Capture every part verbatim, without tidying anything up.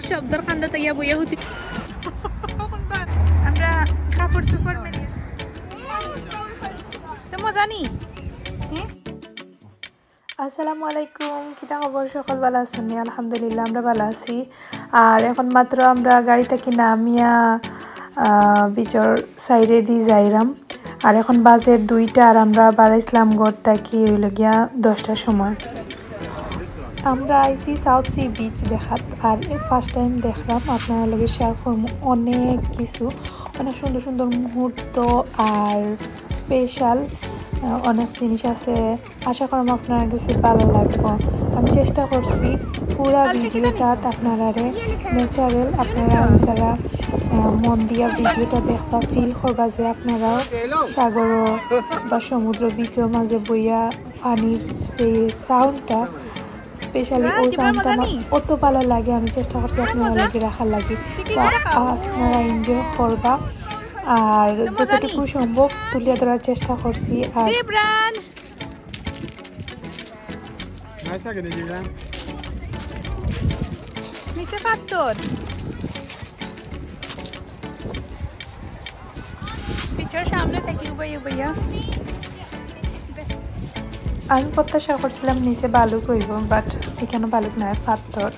শব্দর কান্দা তাইয়া বইয়া হুতি। আমরা কাপড় চোপড় মেলে। তো মজা নি? হ্যাঁ? আসসালামু আলাইকুম, কিতা খবর? সকল ভালা আছইন নি? আলহামদুলিল্লাহ, আমরা ভালা আছি। আর এখন মাত্র আমরা গাড়ি থাকি নামিয়া, আহ, beachর side-এ দি যাইরাম। আর এখন বাজের দুইটা, আর আমরা বারাইছলাম ঘর থাকি অইলো গিয়া দশটার সময়। আমরা আইছি South Sea beach দেখাত, আর first time দেখরাম, আপনারার লগে share করমু অনেক কিছু, অনেক সুন্দর সুন্দর মুহূর্ত আর special, আহ, অনেক জিনিস আছে। আশা করমু আপনারার গেছে ভালা লাগবো। আমি চেষ্টা করছি পুরা videoটা আপনারারে natural, আপনারা যারা, আহ, মন দিয়া videoটা দেখবা, feel করবা যে আপনারাও সাগর বা সমুদ্র beachর মাঝে বইয়া পানির যে soundটা, specially ও soundটা আমার অত ভালা লাগে। আমি চেষ্টা করছি আপনারার লাগি রাখার লাগি, তা আপনারা enjoy করবা। আর যতটুকু সম্ভব তুলিয়া ধরার চেষ্টা করছি। আর জিবরান, নিচে পাথর। Beachর সামনে থাকি উবাইয়া উবাইয়া। আমি প্রত্যাশা করছিলাম নিচে বালুক অইবো, but এখানো বালুক নায়, পাথর।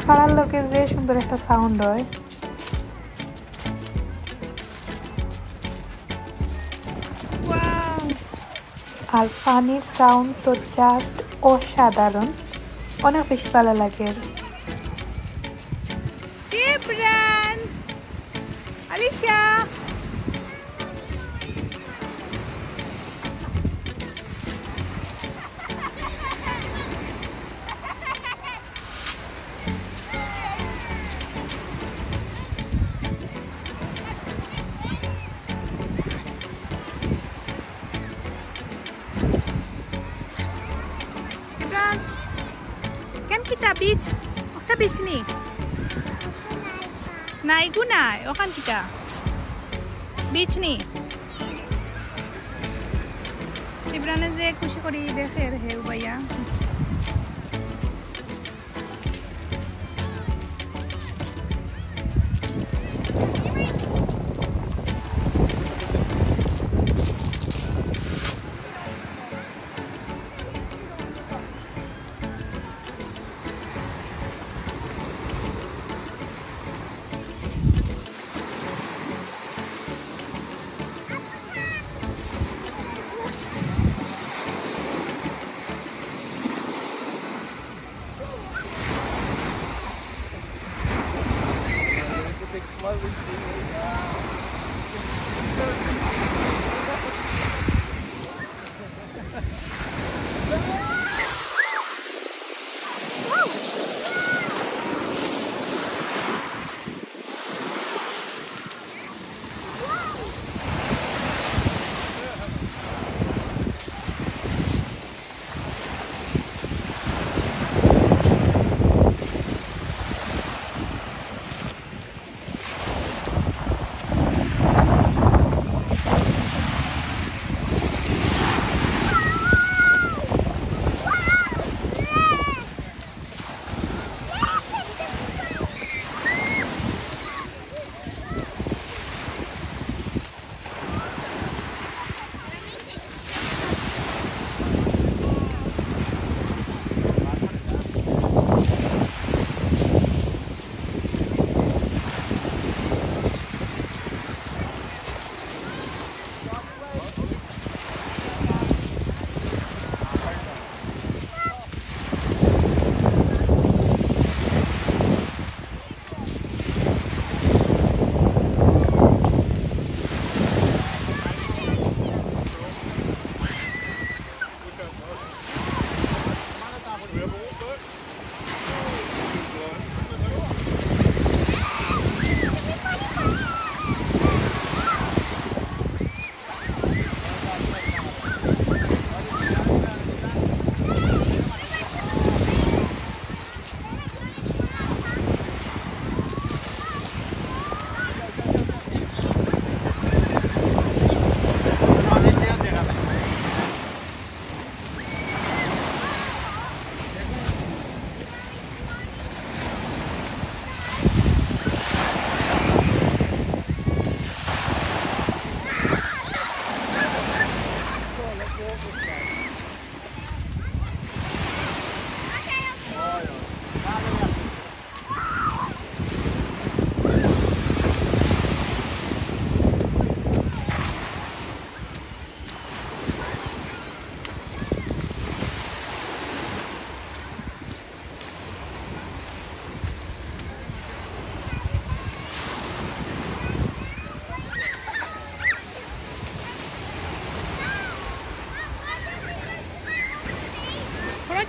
পাড়ার লগে যে সুন্দর একটা sound হয়। আর পানির sound তো just অসাধারণ, অনেক বেশি ভালা লাগে। জিবরান, আলিশা। ইমরান, কেন কিতা beach? একটা beach নি? নাই গো নাই, ওখান কিতা? Beach নি? ইমরানে যে খুশি করি দেখের হে উবাইয়া।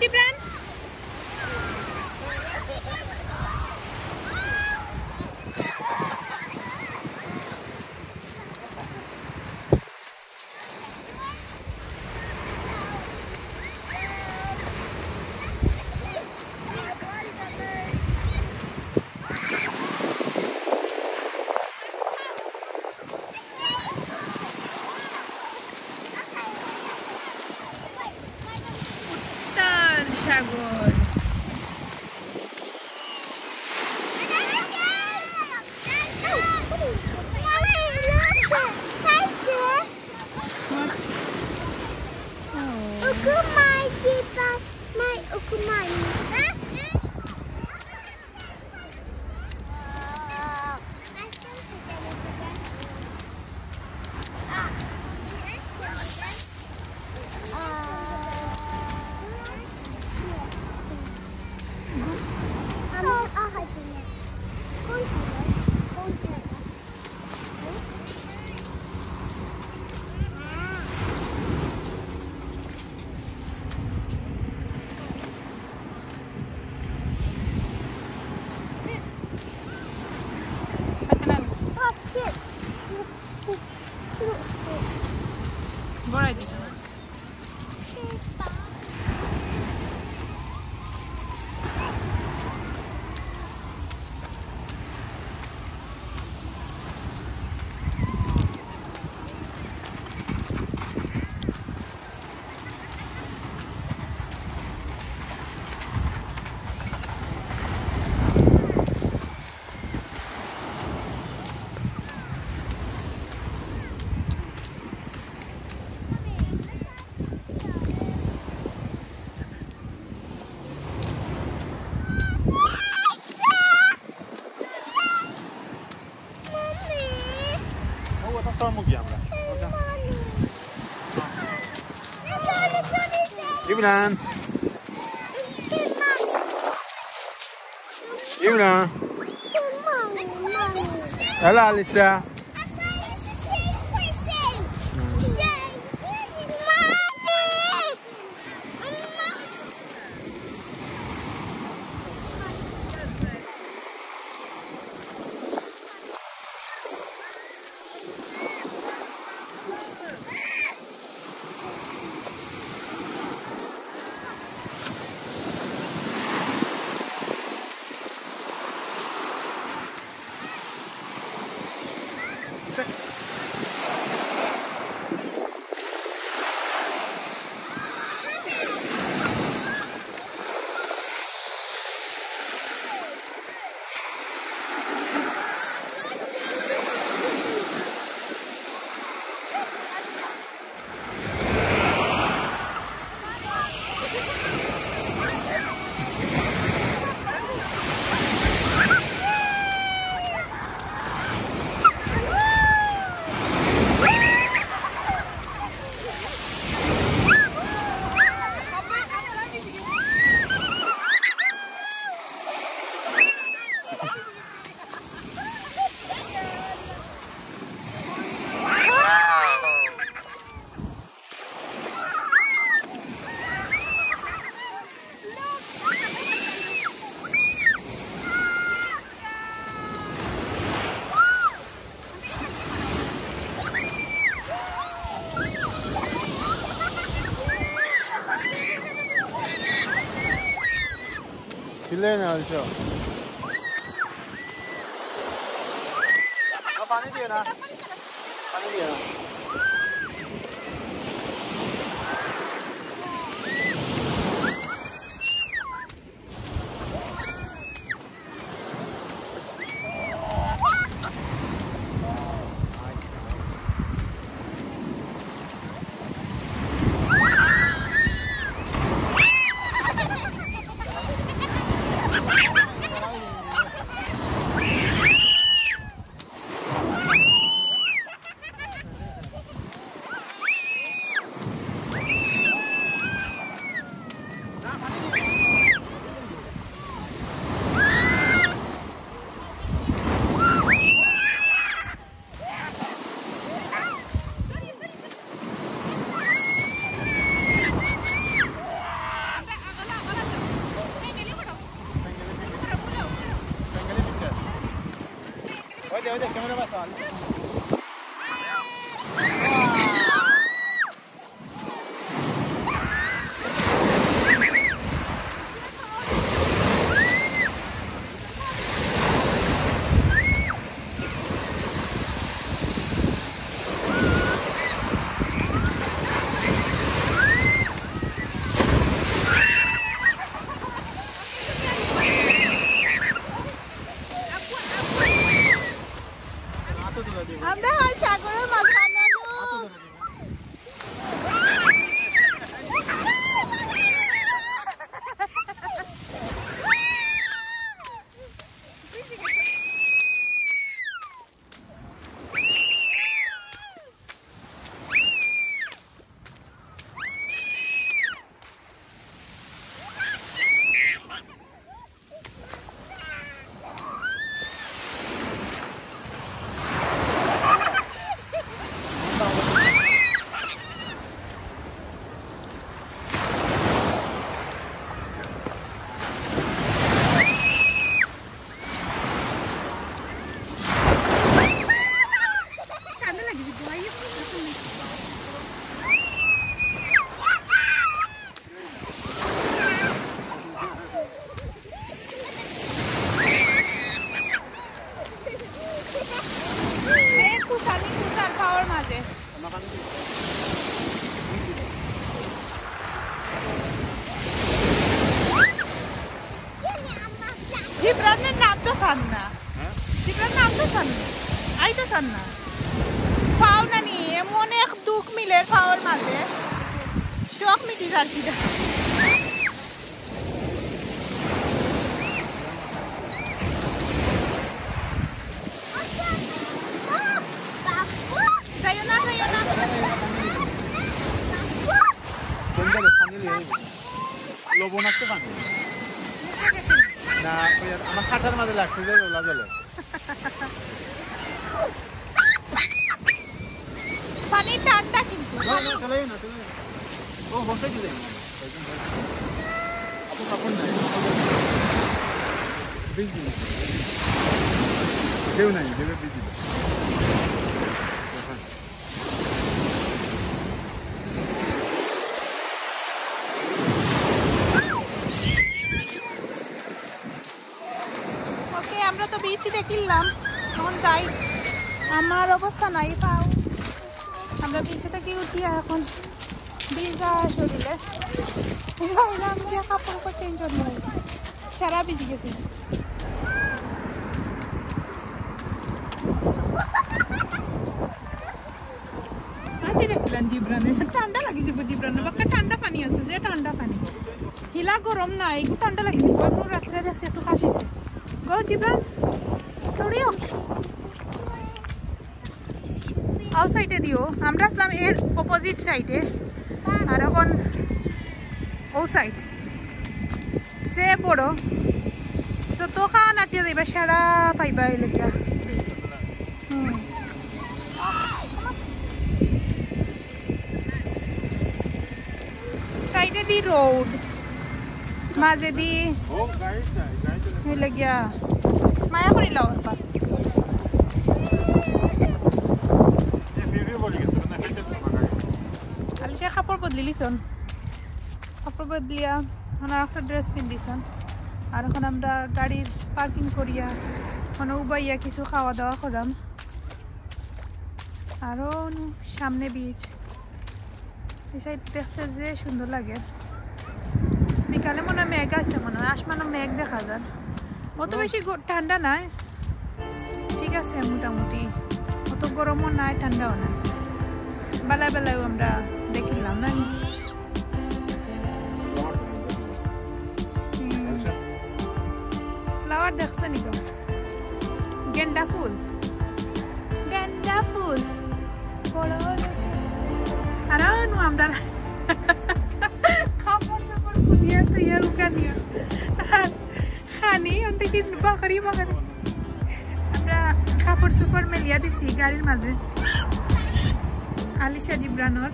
জিবরান। উত্তাল সাগর। বড়াই দিছে না। ও, ওটা সব মুখী আমরা। ওটা। ইমরান। ইমরান। হ্যালো, আলিশা। চিল্লাই না, ওই সব। না, পানি দিও না। পানি দিও না। আমরা হল সাগরের মাঝখানে আছো। এই কুশালি কুশাল পাওয়ার মাঝে। জিব্রানের নাম তো সান না। হ্যাঁ? জিব্রান নাম তো সান না। আই তো সান না। পাও না নি, এমন এক দুঃখ মিলের পাওয়ার মাঝে। শখ মিটি যার সিধা। যাইও না, যাইও না। কোন জায়গায়? পানি লইয়া যাইব। লবণাক্ত পানি। না, ওই আমার হাঁটার মাঝে লাগছে, যে ওলা জলে। পানি ঠান্ডা কিন্তু। না, না, চলে না, চলে না। ও, বসে কি যায়? আপু, কাপড় নাই। ভিজি। কেউ নাই, ভিজি। ওকে, আমরা তো বিচ দেখিলাম, এখন যাই। আমার অবস্থা নাই পাও। আমরা বিচ থাকি উঠিয়া এখন ভিজা শরীরে। যাইলাম গিয়া কাপড় উপর চেঞ্জ করবো। সারা ভিজি গেছি। আতে দেখলাম জিব্রানে। ঠান্ডা লাগি দিব জিব্রানে। বাক্কা ঠান্ডা পানি আছে, যে ঠান্ডা পানি। হিলা গরম না, একটু ঠান্ডা লাগি দিব। আমি রাত্রে দেখছি একটু কাশিছে। গো জিব্রান, তোরিও। আও সাইডে দিও। আমরা আসলাম এর অপোজিট সাইডে। আর এখন ও সাইড। সে বড়। যত খান আটিয়া যাইবা, সারা পাইবা এই লেখা। হুম। সাইডে দি রোড, মাঝে দি এই লাগিয়া মায়া করি লও। আলিশা কাপড় বদলিলিছন, কাপড় বদলিয়া এখন আর একটা ড্রেস পিন্ধিছন। আর এখন আমরা গাড়ির পার্কিং করিয়া মানে উবাইয়া কিছু খাওয়া দাওয়া করাম। আরো নু সামনে বিচ, এই সাইড দেখতে যে সুন্দর লাগে। বিকালে মনে হয় মেঘ আছে, মনে হয় আসমানো মেঘ দেখা যার। অত বেশি গ-, ঠান্ডা নাই, ঠিক আছে মোটামুটি, অত গরমও নাই ঠান্ডাও নাই। বেলা বেলায়ও আমরা দেখিলাম না। হুম। ফ্লাওয়ার দেখছো নি গো? গেন্দা ফুল। গেন্দা ফুল। বড় বড়। আর নু আমরা কাপড় চাপড় খুলিয়া তুইয়া উকানিয়া। খানি, অন্তে কি বাকরি বাকরি। আমরা কাপড় চোপড় মেলিয়া দিছি গাড়ির মাঝে। আলিশা জিব্রানোর।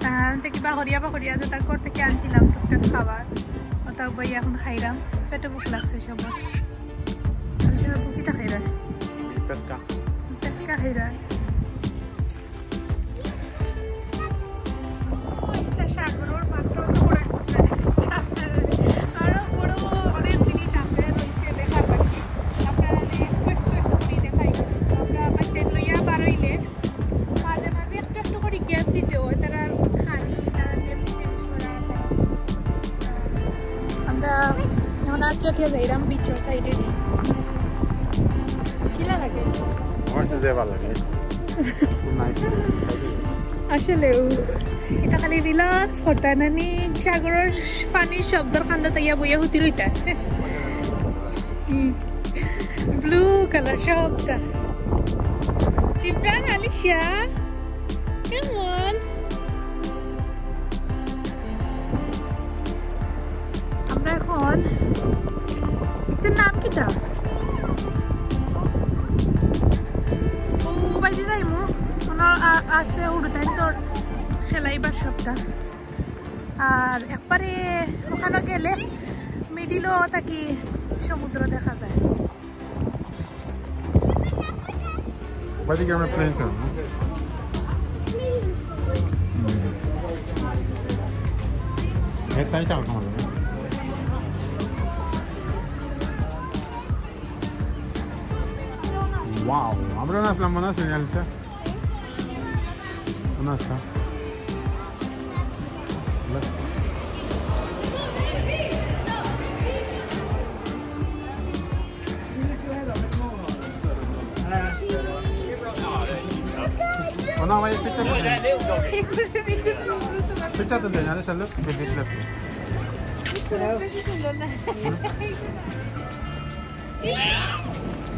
আর অন্তে কিবা করিয়া বাকরিয়া যেটা করতে কি আনছিলাম টুকটাক খাবার। ওটাও বই এখন খাইলাম। পেটে ভুক লাগছে সবার। আলিশা বাবু কিতা খাইরা? Pesca. Pesca খাইরা। ও, এটা সাগরর মাত্র তো ওরা করতে দিচ্ছে। আরো বড় অনেক জিনিস আছে, রইছে দেখার বাকি। আপনারা একটু একটু একটু করে দেখাই। আমরা বাচ্চা লইয়া বার হইলে মাঝে মাঝে একটু একটু করে গ্যাপ দিতে হয়, তারা খানি, তারা লেবু চেঞ্জ করা। আমরা এখন আর চেটে যাইলাম বিচর সাইডে দি। কিলা লাগে? আমার কাছে যে ভালো লাগে। খুব নাইস। আসলেও, এটা খালি রিল্যাক্স করতে নানি, সাগরর পানির শব্দর কান্দা তাইয়া বইয়া হুতি রইতা। ব্লু কালার সবটা। জিবরান, আলিশিয়া, come on। আমরা এখন, এটার নাম কিতা? ও, বাইরে যাইমু। ওনার আ-, আছে উড়ুতাইন তোর খেলাইবার সবটা। আর একবারে ওখানে গেলে মিডিলও থাকি সমুদ্র দেখা যায়। বাড়ি গিয়ে আমরা প্লেন ছাড়ব। হ্যাঁ, তাই তো আমার। ওয়াও, আমরা না আসলাম, মনে আছে, আলিশা? মনে আছে? ও না, ভাই, পিকচার তুলতে। পিকচার তুলতে, আরে চলো, বেশি ক্লিপ।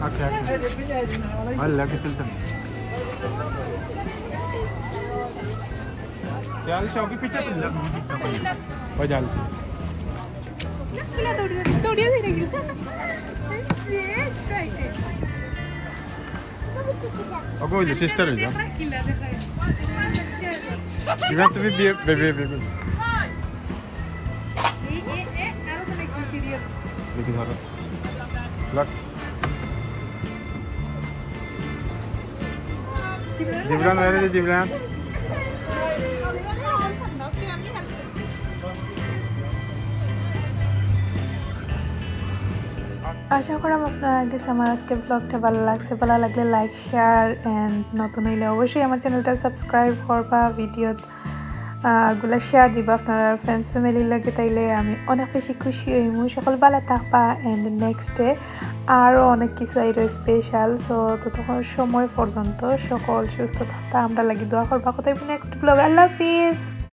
ওকে, ওকে। ভালো লাগে তুলতে। চল, সব পিকচার তুললাম। ওই যান। দৌড়িয়ে, দৌড়িয়ে দিয়ে গেল। ওকে, ওই যে সিস্টার হইল। এবার তুমি বিয়ে, বেবি, বেবি। দেখি ধরো। লক। জিবরান, বাইরে দে, জিবরান। আশা করাম আপনারা গেছে আমার আজকে ব্লগটা ভালো লাগছে। ভালো লাগলে লাইক, শেয়ার and নতুন হইলে অবশ্যই আমার চ্যানেলটা সাবস্ক্রাইব করবা। ভিডিও, আহ, গুলা শেয়ার দিবা আপনারা ফ্রেন্ডস ফ্যামিলির লগে, তাইলে আমি অনেক বেশি খুশি হইমু। সকল ভালো থাকবা and নেক্সটে আরও অনেক কিছু আইরো স্পেশাল। সো ততক্ষণ সময় পর্যন্ত সকল সুস্থ থাকতা, আমরা লাগি দোয়া করবা। কথা নেক্সট ব্লগ। আল্লাহ হাফিজ।